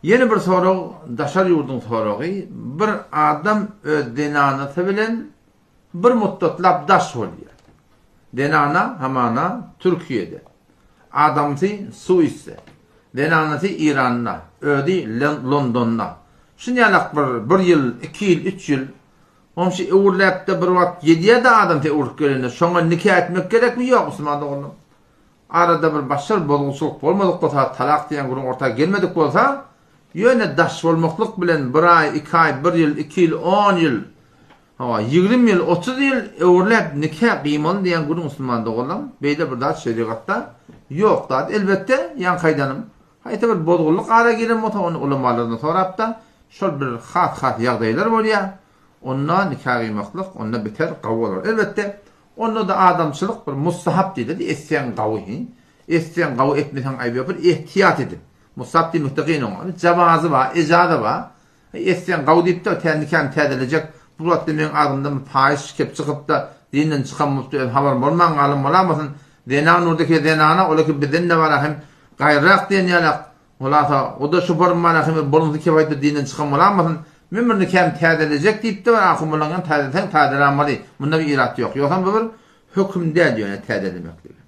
Ýene bir sorag, daşary ýurduň soragy, bir adam öz zenanasy bilen bir mutdatlap daş bolýar. Zenana hamana Türkiýede, adamsy Suisde, zenanasy Iranda, özi Londonda. Şunýalak bir bir ýyl, iki ýyl, üç ýyl goňşy öwürläpde bir wagt gelýär-de adamsy öwrüp gelende şoňa nika etmek gerekmi ýok musulman doganlarym? Arada bir başga bir bozgulçylyk bolmadyk bolsa, talak diýen gürrüň orta gelmedik bolsa, ýöne daş bolmaklyk bilen bir aý, iki aý, bir ýyl, iki ýyl, on ýyl, hawa, 20 ýyl, 30 ýyl öwrüläp nika gyýmaly diýen gürrüň musulman doganlarym, beýle bir zat şerigatda ýok zat. Elbetde, ýaňky aýdanym, haýsy bir bozgullyk ara giren bolsa, ony ulamalardan sorap-da, şol bir has-has ýagdaýlar bolýar, onda nika gyýmaklyk onda beter gowy bolar. Elbetde, Onda-da adamçylyk bir mustahap diýiledi, etseň gawy, hi. Etseň gawy, etmeseň aýby ýok, bir ehtiýat edip. Mustahap diýmekde kyn oňa. Jawazy bar, ejazy bar. Etseň gawy diýip-de, tä nikany täzelejek, bu wagtda meň agzymdan bir paýyş kep çykyp-da, dinden çykan bolupdy, öz habarym bolman galan bolamasyn. Zenan nurdaki zenana, olaki bizden-de bar-a hem gaýryrak diýen ýalak. Hulasa, o-da şoparym bar ahymy bolumsy kep aýtdy dinden çykan bolamasyn, men bir nikämi täzelejek diýipdi bir ahun bolaňňam täzeleseň täzelämaly, munda bir irat ýok. Ýogsam bu bir höküm däl ýöne täzelemekligi.